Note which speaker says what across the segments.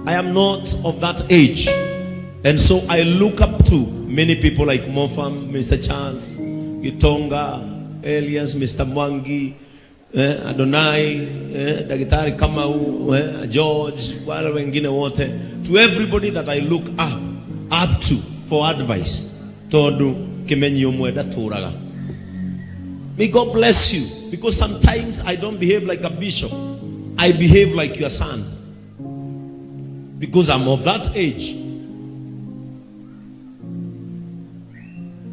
Speaker 1: I am not of that age. And so I look up to many people like Mofam, Mr. Charles, Gitonga, Elias, Mr. Mwangi, Adonai, Daktari Kamau, George, wale wengine wote. To everybody that I look up to for advice. Tondu kimenyi umwe ndaturaga. May God bless you, because sometimes I don't behave like a bishop. I behave like your sons, because I'm of that age.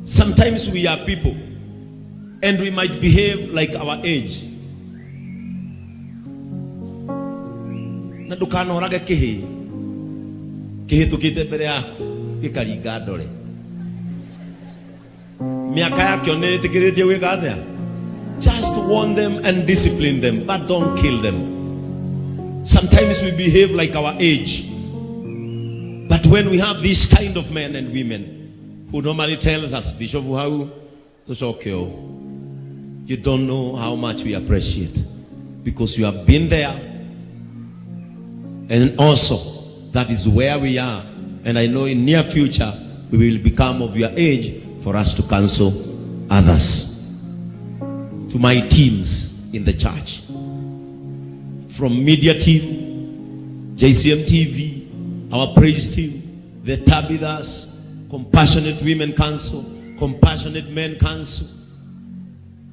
Speaker 1: Sometimes we are people and we might behave like our age. Na ndukanorage kihi kihitukite mbere yaku gikaringa ndore. Miaka yakio nĩ ĩtĩkĩrĩtie gwĩka atĩa? Just warn them and discipline them, but don't kill them. Sometimes we behave like our age. But when we have this kind of men and women who normally tells us, Bishop hau tucoke ũũ, you don't know how much we appreciate, because you have been there, and also that is where we are. And I know in near future we will become of your age for us to counsel others. To my teams in the church, from media team, JCM TV, our praise team, the Tabithas, Compassionate Women Council, Compassionate Men Council,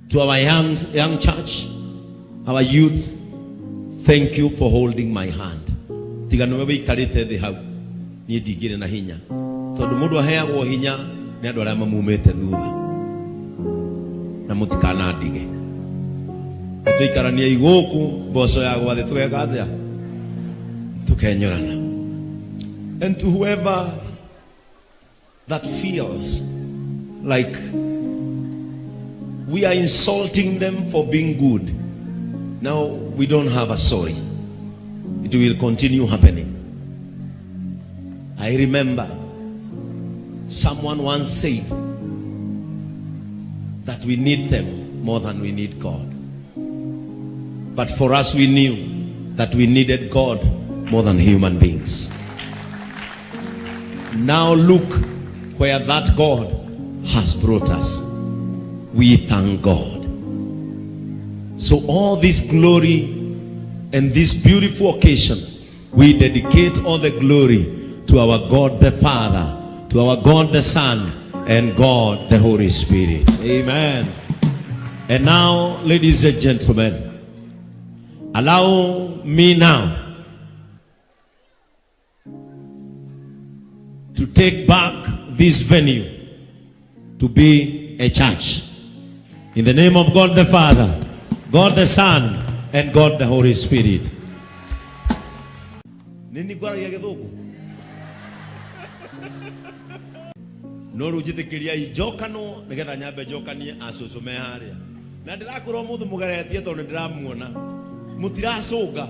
Speaker 1: to our young church, our youth, thank you for holding my hand. Tiga nĩwe wĩikarĩte thĩ hau, niĩ ndingĩrĩ na hinya, tondũ mũndũ aheagwo hinya nĩ andũ arĩa mamumĩte thutha. Na mũtikanandige, nĩtũikaranie igũkũ mboco ya gwathĩ tũgeka atĩa? Tũkenyorana. And to whoever that feels like we are insulting them for being good, now we don't have a sorry. It will continue happening. I remember someone once said that we need them more than we need God. But for us, we knew that we needed God more than human beings. Now look where that God has brought us. We thank God. So all this glory and this beautiful occasion, we dedicate all the glory to our God the Father, to our God the Son, and God the Holy Spirit. Amen. And now, ladies and gentlemen, allow me now to take back this venue to be a church. In the name of God the Father, God the Son, and God the Holy Spirit. Nini ngwaragia gĩthũngũ? No rĩu njĩtĩkĩriai njokanwo nĩgetha nyambe njokanie acũcũ me harĩa. Na ndĩrakwĩra ũmũthĩ mũgeretie tondũ nĩndĩramuona. Mũtiracũnga.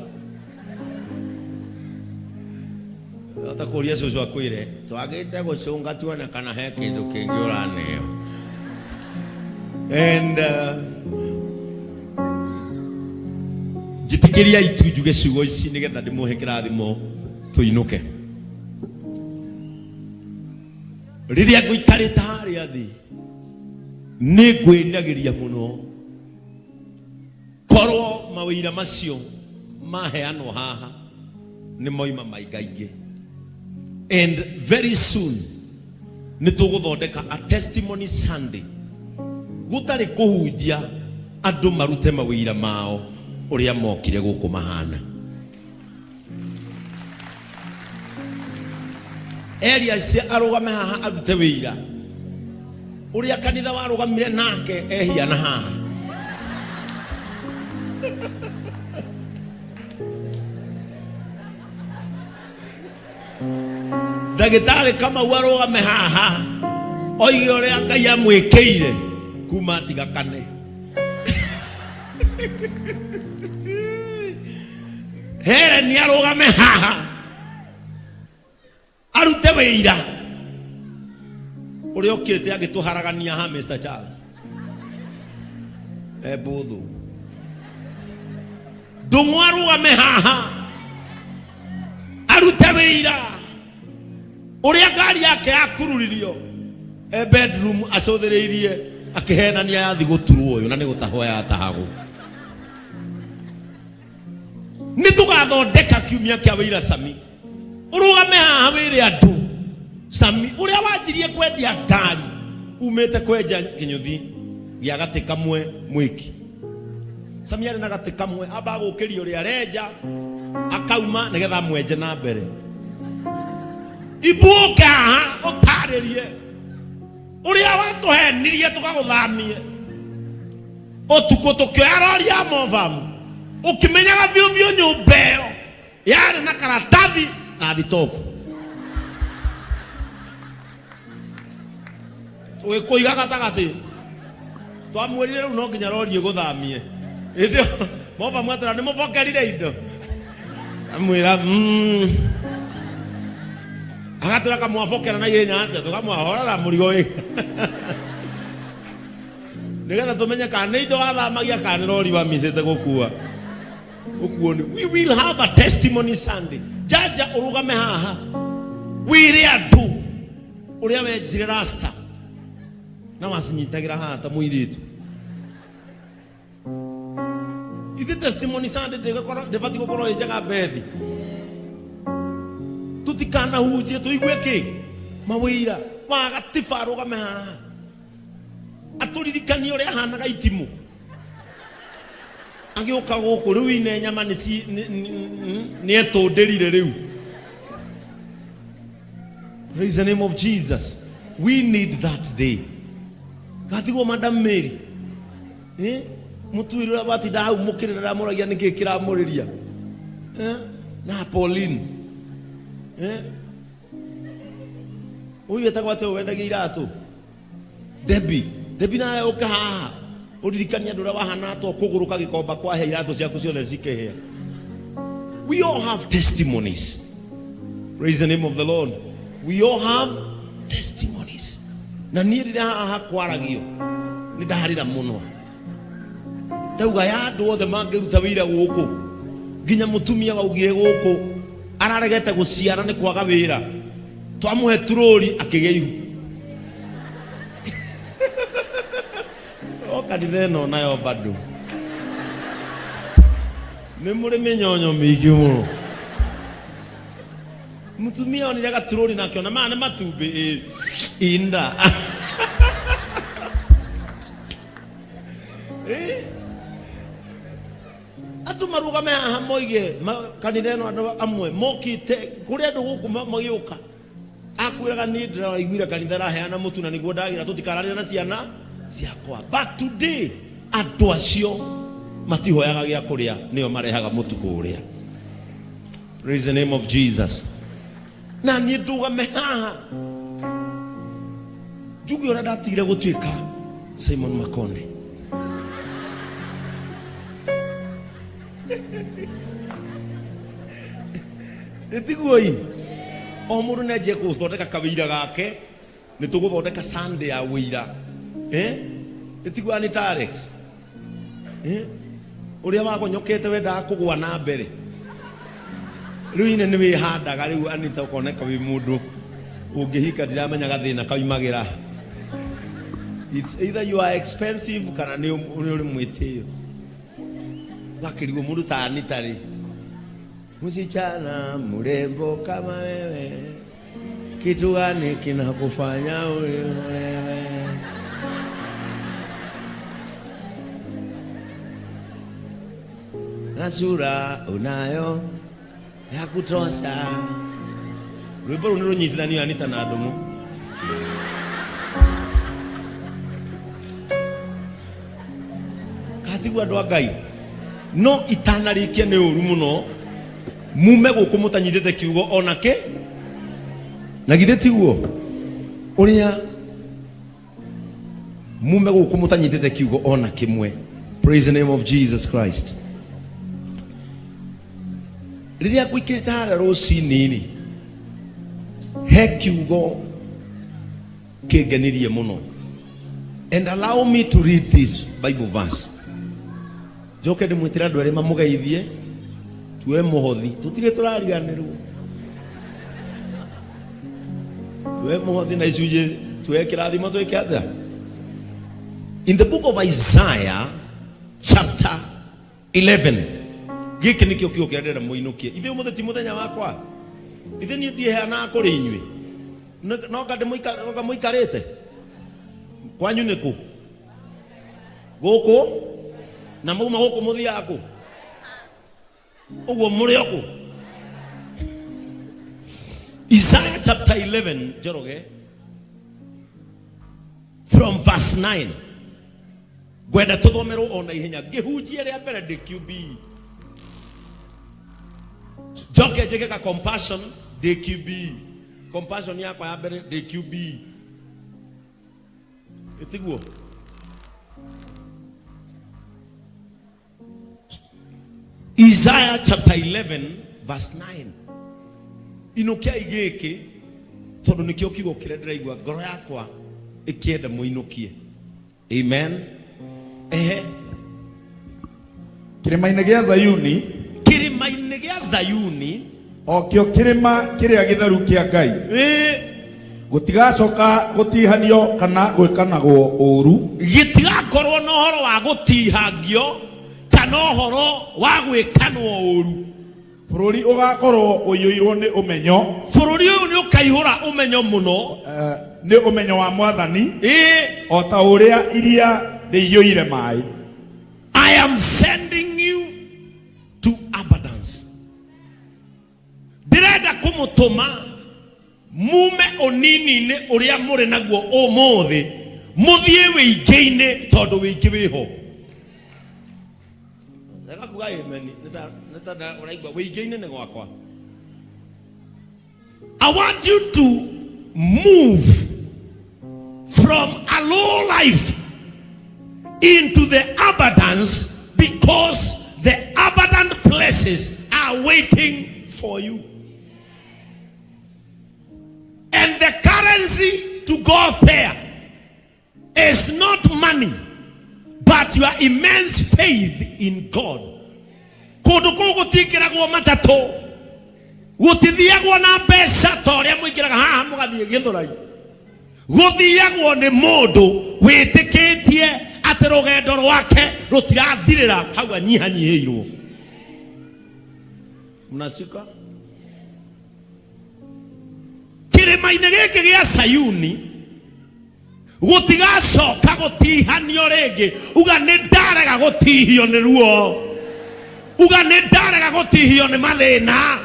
Speaker 1: Hota kũria cũcũ akwĩre, twagĩte gũcũnga tuone kana he kĩndũ kĩngĩ ũraneo. And njĩtĩkĩriai tu njuge ciugo ici nĩgetha ndĩmũhe kĩrathimo tũinũke. Rĩrĩa ngũikarĩte harĩa thĩ, nĩ ngwĩriragĩria mũno korwo mawĩra macio maheanwo haha nĩ moima maingaingĩ. And very soon nĩ tũgũthondeka a testimony Sunday, gũtarĩ kũhunjia, andũ marute mawĩra mao ũrĩa mokire gũkũ mahana. Elias arũgame haha arute wĩira ũrĩa kanitha warũgamire nake ehiana haha. Ndagĩtarĩ Kamau arũgame haha oige ũrĩa Ngai amwĩkĩire kuma atigakane. Helen arũgame haha arute wĩira ũrĩa ũkĩte agĩtũharagania ha Mr. Charles e mbũthũ. Ndũng'ũ arũgame haha Arute wĩira ũrĩa ngari yake yakururirio e bedroom acũthĩrĩirie akĩhenania yathi gũturwo ũyũ na nĩ gũtahwo yatahagwo. Nĩ tũgathondeka kiumia kĩa wĩira Sami. Ũrũgame haha wĩre andũ Sami ũrĩa wanjirie kwendia ngari umĩte kwenja kĩnyũthi gĩa gatĩ kamwe mwĩki. Sami arĩ na gatĩ kamwe ambaga gũkĩria ũrĩa arenja akauma nĩgetha amwenje na mbere. Ibuũke haha ũtarĩrie ũrĩa watũhenirie tũkagũthamie ũtukũ tũkĩoya rori ya movamu ũkĩmenyaga biũ biũ nyũmba ĩyo yarĩ na karatathi na thitobu tũgĩkũiga gatagatĩ twamwĩrire rĩu no nginya rori ĩgũthamie ĩndĩ movamu atĩra nĩ mũbokerire indo amwĩra mm. agatwĩra kamwabokera na ihenya atĩa tũkamwahorera mũrigo wĩ nĩgetha tũmenye kana nĩ indo wathamagia kana nĩ rori wamicĩte gũkua ũkuo nĩ we will have a testimony Sunday. Jaja ũrũgame haha wĩre andũ ũrĩa wenjire rasta na wacinyitagĩra haha ta mũirĩtu. Ithe testimony Sunday ndĩbatiĩ gũkorwo ĩ njega bethi tũtikanahunjie tũigue kĩ mawĩira wa gatiba arũgame haha atũririkanie ũrĩa ahanaga itimũ agĩũka gũkũ rĩu ine nyama nĩ ci- nĩ- nĩ- nĩ etũndĩrire rĩu. Praise the name of Jesus. We need that day. Gatigwo Madam Mary, eh? Mũtuĩri ũrĩa watinda hau mũkĩrĩra ndamũragia nĩkĩ kĩramũrĩria, eh? Na Pauline, eh? Ũyũ etagwo atĩa wendagia iratũ? Debbie. Debbie nawe ũka haha ũririkanie andũ ũrĩa wahana to kũgũrũka gĩkomba kwahĩa iratũ ciaku ciothe cikĩhĩa. We all have testimonies. Praise the name of the Lord. We all have testimonies. Na niĩ rĩrĩa haha kwaragio nĩ ndarĩra mũno ndauga ya andũ othe mangĩruta wĩira gũkũ nginya mũtumia waugire gũkũ araregete gũciara nĩ kwaga wĩra twamũhe turũri akĩgĩa ihu o kanitha ĩno nayo bado nĩ mũrĩ mĩnyonyo mĩingĩ mũno. Mũtumia onire gaturũri na akĩona maya nĩ matumbĩ ĩ inda. Ĩ? Andũ marũgame haha moige kanitha ĩno andũ amwe mokĩte kũrĩ andũ gũkũ magĩũka akwĩraga niĩ ndĩraiguire kanitha ĩraheana mũtu na nĩguo ndagĩra tũtikaranĩre na ciana ciakwa, but today andũ acio matihoyaga gĩa kũrĩa nĩo marehaga mũtu kũrĩa. Praise the name of Jesus. Na niĩ ndũgame haha njuge ũrĩa ndatigire gũtuĩka Simon Makone. Ĩtiguo-i o mũndũ nĩ anjie gũthondeka kawĩira gake nĩ tũgũthondeka Sunday ya wĩira, eh? Ĩtiguo nĩ ta Alex, eh? Ũrĩa wagonyokete wendaga kũgwa na mbere rĩu ine nĩ wĩhandaga rĩu Anita ũkoneka wĩ mũndũ ũngĩhika ndiramenya gathĩna kaumagĩra. It's either you are expensive kana nĩ ũrĩ mwĩtĩo wakĩrigwo mũndũ ta Anita rĩ msichana mrembo kama wewe kitu gani kinakufanya uolewe? Na sura unayo ya kutosha. Rwĩmbo rũu nĩ rũnyitithanio Anita na Ndũng'ũ. Katigwo andũ a Ngai no itanarĩkia nĩ ũru mũno mume gũkũ mũtanyitĩte kiugo ona kĩ na githĩ tiguo ũrĩa mume gũkũ mũtanyitĩte kiugo ona kĩmwe. Praise the name of Jesus Christ. Rĩrĩa ngũikĩrĩte harĩa rũcinĩ-rĩ, he kiugo kĩngenirie mũno, and allow me to read this Bible verse. Njoke ndĩmwĩtĩre andũ erĩ mamũgeithie tuoe mũhothi tũtirĩ tũrariganĩrwo. Tuoe mũhothi na icunjĩ, tuoe kĩrathimo twĩke atĩa? In the book of Isaiah chapter 11, gĩkĩ nĩkĩo kiugo kĩrĩa ndĩrenda mũinũkie. Ithuĩ ũmũthĩ ti mũthenya wakwa, ithuĩ niĩ ndiheanaga kũrĩ inyuĩ. No nga mũikarĩte kwanyu nĩ kũ gũkũ na mauma gũkũ mũthiaga kũ ũguo mũrĩ o kũ. Isaiah chapter 11, Njoroge, from verse 9. Ngwenda tũthomerwo o na ihenya. Ngĩhunjia rĩa mbere ndĩ QBE, njoke njĩke ka compassion ndĩ QBE. Compassion yakwa ya mbere ndĩ QBE, ĩtiguo? Isaiah chapter 11 verse 9. Inũkiai gĩkĩ tondũ nĩkĩo kiugo kĩrĩa ndĩraigua ngoro yakwa ĩkĩenda mũinũkie. Amen. Ehe.
Speaker 2: Kĩrĩma-inĩ gĩa Zayuni,
Speaker 1: kĩrĩma-inĩ gĩa Zayuni,
Speaker 2: o kĩo kĩrĩma kĩrĩa gĩtheru kĩa Ngai, gũtigacoka gũtihanio kana gwĩkanagwo ũũru.
Speaker 1: Gĩtigakorwo na ũhoro wa gũtihangio kana ũhoro wa gwĩkanwo ũũru.
Speaker 2: Bũrũri ũgakorwo ũiyũirwo nĩ ũmenyo.
Speaker 1: Bũrũri ũyũ nĩ ũkaihũra ũmenyo mũno.
Speaker 2: Nĩ ũmenyo wa Mwathani, o ta ũrĩa iria rĩiyũire maĩ.
Speaker 1: I am sending you to abundance. Ndĩrenda kũmũtũma mume ũnini-inĩ ũrĩa mũrĩ naguo ũmũthĩ, mũthiĩ wĩingĩ-inĩ, tondũ wĩingĩ wĩho. Rega kuga amen, nĩ ta ũraigua wĩingĩ-inĩ nĩ gwakwa. I want you to move from a low life into the abundance, because the abundant places are waiting for you. And the currency to go there is not money, but your immense faith in God. Kũndũ kũu gũtingĩragwo matatũ, gũtithiagwo na mbeca ta ũrĩa mũingĩraga haha mũgathiĩ Gĩthũrai. Gũthiagwo nĩ mũndũ wĩtĩkĩtie atĩ rũgendo rwake rũtirathirĩra hau anyihanyihĩirwo. Mnashika? Kĩrĩma-inĩ gĩkĩ gĩa Sayuni gũtigacoka gũtihanio rĩngĩ. Uga nĩ ndarega gũtihio nĩ ruo, uga nĩ ndarega gũtihio nĩ mathĩna,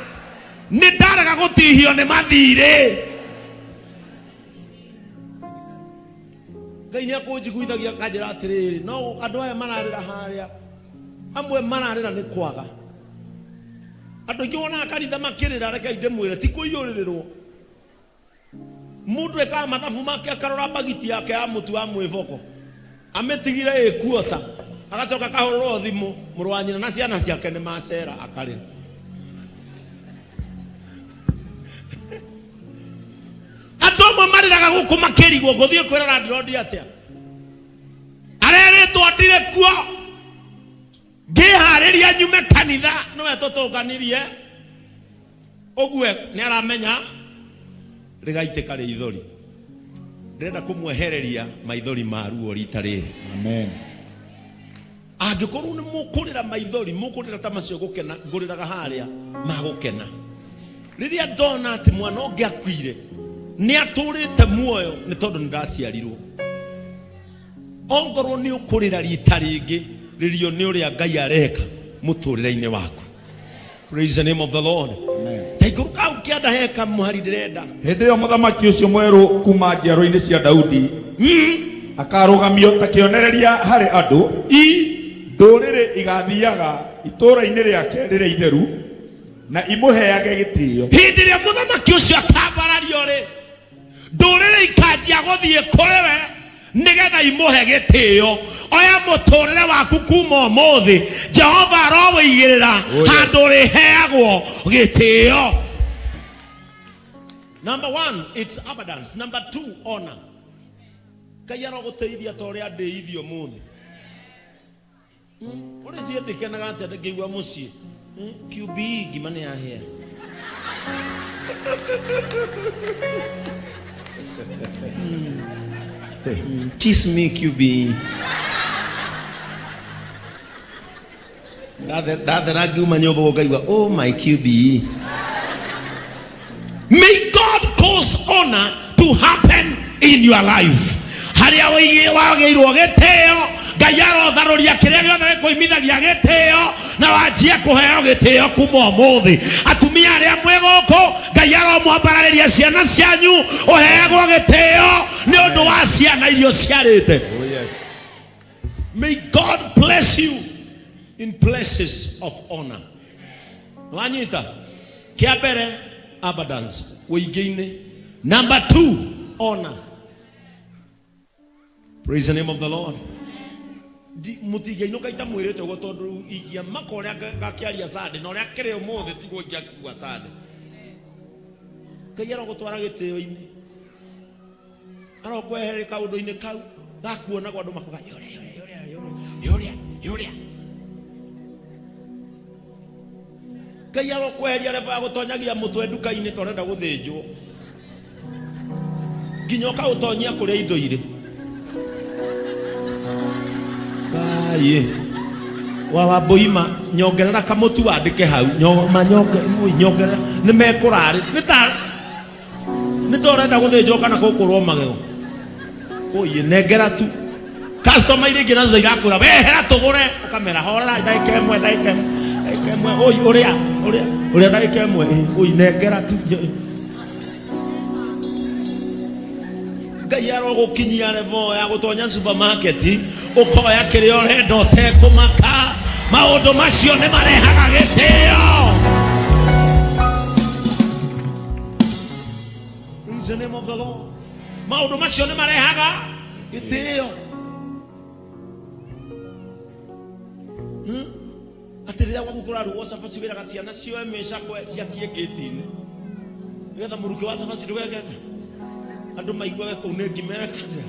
Speaker 1: nĩ ndarega gũtihio nĩ mathirĩ. Ngai nĩ akũnjiguithagia akanjĩra atĩrĩrĩ, no andũ aya mararĩra harĩa, amwe mararĩra nĩ kwaga. Andũ aingĩ wonaga kanitha makĩrĩra, rekei ndĩmwĩre, ti kũiyũrĩrĩrwo. Mũndũ ekaga mathabu make, akarora mbagiti yake ya mũtu wa mwĩboko, amĩtigire ĩkuota, agacoka akahũrĩrwo thimũ, mũrũ wa nyina na ciana ciake nĩ macera, akarĩra. Andũ amwe marĩraga gũkũ makĩrigwo ngũthiĩ kwĩrora ndirondi atĩa, arerĩtwo ndirĩ kuo, ngĩharĩria nyume kanitha nĩwe tũtũnganirie ũguo nĩ aramenya rĩgaitĩka rĩithori. Ndĩrenda kũmwehereria maithori ma ruo rita rĩrĩ.
Speaker 2: Amen.
Speaker 1: Angĩkorwo nĩ mũkũrĩra maithori, mũkũrĩra ta macio gũkena ngũrĩraga harĩa ma gũkena rĩrĩa ndona atĩ mwana ũngĩ akuire nĩ atũrĩte muoyo nĩ tondũ nĩ ndaciarirwo. Ongorwo nĩ ũkũrĩra rita rĩngĩ, rĩrio nĩ ũrĩa Ngai areka mũtũrĩre-inĩ waku. Praise the name of the Lord.
Speaker 2: Amen.
Speaker 1: Taikũrũka hau kĩanda he kamũhari ndĩrenda.
Speaker 2: Hĩndĩ ĩyo mũthamaki ũcio mwerũ kuma njiaro-inĩ cia Daudi akarũgamio ta kĩonereria harĩ andũ. Ndũrĩrĩ igathiaga itũũra-inĩ rĩake rĩrĩa itheru na imũheage gĩtĩo.
Speaker 1: Hĩndĩ ĩrĩa mũthamaki ũcio akambarario rĩ, ndũrĩrĩ ikanjia gũthiĩ kũrĩ we nĩgetha imũhe gĩtĩo. Oya mũtũrĩre waku kuma ũmũthĩ, Jehova arowĩigĩrĩra
Speaker 2: Oh, yes.
Speaker 1: handũ ũrĩheagwo gĩtĩo. Number one, it's abundance. Number two, honor. Ngai arogũteithia ta ũrĩa ndĩithio ũmũthĩ. Ũrĩ ciĩ ndĩkenaga atĩa ndĩngĩigua mũciĩ. QBE ngima nĩ yahĩa. Kiss me, QB. Ndathera ngiuma nyũmba ũguo ngaigua, oh my QB. May God cause honor to happen in your life. Harĩa wagĩirwo gĩtĩo, Ngai arotharũria kĩrĩa gĩothe gĩkũimithagia gĩtĩo na wanjie kũheo gĩtĩo kuma ũmũthĩ. Atumia arĩa mwĩ gũkũ, Ngai aromwambararĩria ciana cianyu, ũheagwo gĩtĩo nĩ ũndũ wa ciana iria ũciarĩte.
Speaker 2: Oh, yes.
Speaker 1: May God bless you in places of honor. Wanyita? Kĩa mbere, abundance, ũingĩ-inĩ. Number two, honor. Praise the name of the Lord. Mũtingĩinũka itamwĩrĩte ũguo tondũ rĩu ingĩamaka ũrĩa ngakĩaria Sunday na ũrĩa kĩrĩ ũmũthĩ tiguo ingĩakua Sunday. Ngai arogũtwara gĩtĩo-inĩ, arokwehereria kaũndũ-inĩ kau gakuonagwo andũ makuga yũrĩa yũrĩa yũrĩa yũrĩa yũrĩa yũrĩa. Ngai arokweheria reba ya gũtonyagia mũtwe nduka-inĩ ta ũrenda gũthĩnjwo nginya ũkaũtonyia kũrĩa indo irĩ. Kaĩ wa wambũima nyongerera kamũtu wandĩke hau ma nyongerera nĩ mekũrarĩ nĩ ta nĩ ta ũrenda gũthĩnjwo kana gũkũrwo magego. Ũyĩ nengera tu customer iria ingĩ nazo irakwĩra wehera tũgũre, ũkamera horera ndagĩka ĩmwe, ndagĩka ĩmwe, ndagĩka ĩmwe, ũi ũrĩa ũrĩa ũrĩa ndagĩka ĩmwe, ĩ, ũi nengera tu. Ngai arogũkinyia level ya gũtonya supermarket ũkoya kĩrĩa ũrenda ũtekũmaka. Maũndũ macio nĩ marehaga gĩtĩo. Praise the name of the Lord. Maũndũ macio nĩ marehaga gĩtĩo. Atĩ rĩrĩa gwaku kũrarugwo cabaci wĩraga ciana cioe mĩcakwe ciakie ngĩti-inĩ nĩgetha mũrukĩ wa cabaci ndũgekete andũ maiguage kũu nĩ ngima ĩrekate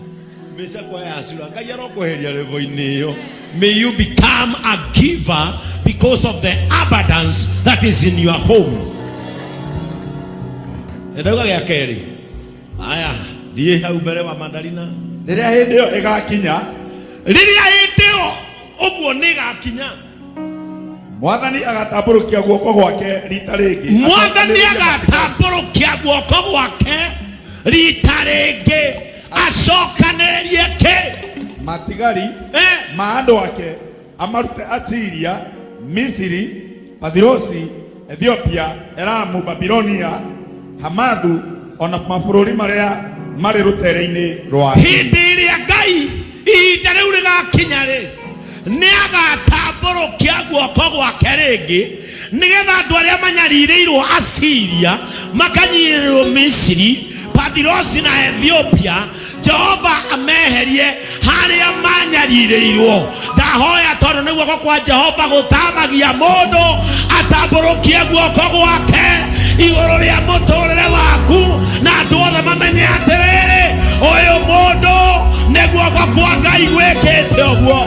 Speaker 1: mĩcakwe ya cura. Ngai arokweheria level-inĩ ĩyo. May you become a giver because of the abundance that is in your home. Ndauga gĩa kerĩ. Aya, thiĩ hau mbere wa Mandarina.
Speaker 2: Rĩrĩa hĩndĩ ĩyo ĩgakinya,
Speaker 1: Rĩrĩa hĩndĩ ĩyo ũguo nĩ ĩgakinya,
Speaker 2: Mwathani agatambũrũkia guoko gwake rita rĩngĩ.
Speaker 1: Mwathani agatambũrũkia guoko gwake rita rĩngĩ acokanĩrĩrie kĩ?
Speaker 2: Matigari ma andũ ake amarute Asiria, Misiri, Pathirosi, Ethiopia, Elamu, Babilonia, Hamathu, ona mabũrũri marĩa marĩ rũtere-inĩ rwa
Speaker 1: Hĩndĩ ĩrĩa Ngai ihinda rĩu rĩgakinya rĩ, nĩ agatambũrũkia guoko gwake rĩngĩ nĩgetha andũ arĩa manyarirĩirwo Asiria, makanyirirĩrwo Misiri, Pathirosi na Ethiopia, Jehova ameherie harĩa manyarirĩirwo. Ndahoya tondũ nĩ guoko kwa Jehova gũtamagia mũndũ, atambũrũkie guoko gwake igũrũ rĩa mũtũrĩre waku na andũ othe mamenye atĩrĩrĩ, ũyũ mũndũ nĩ guoko kwa Ngai gwĩkĩte ũguo.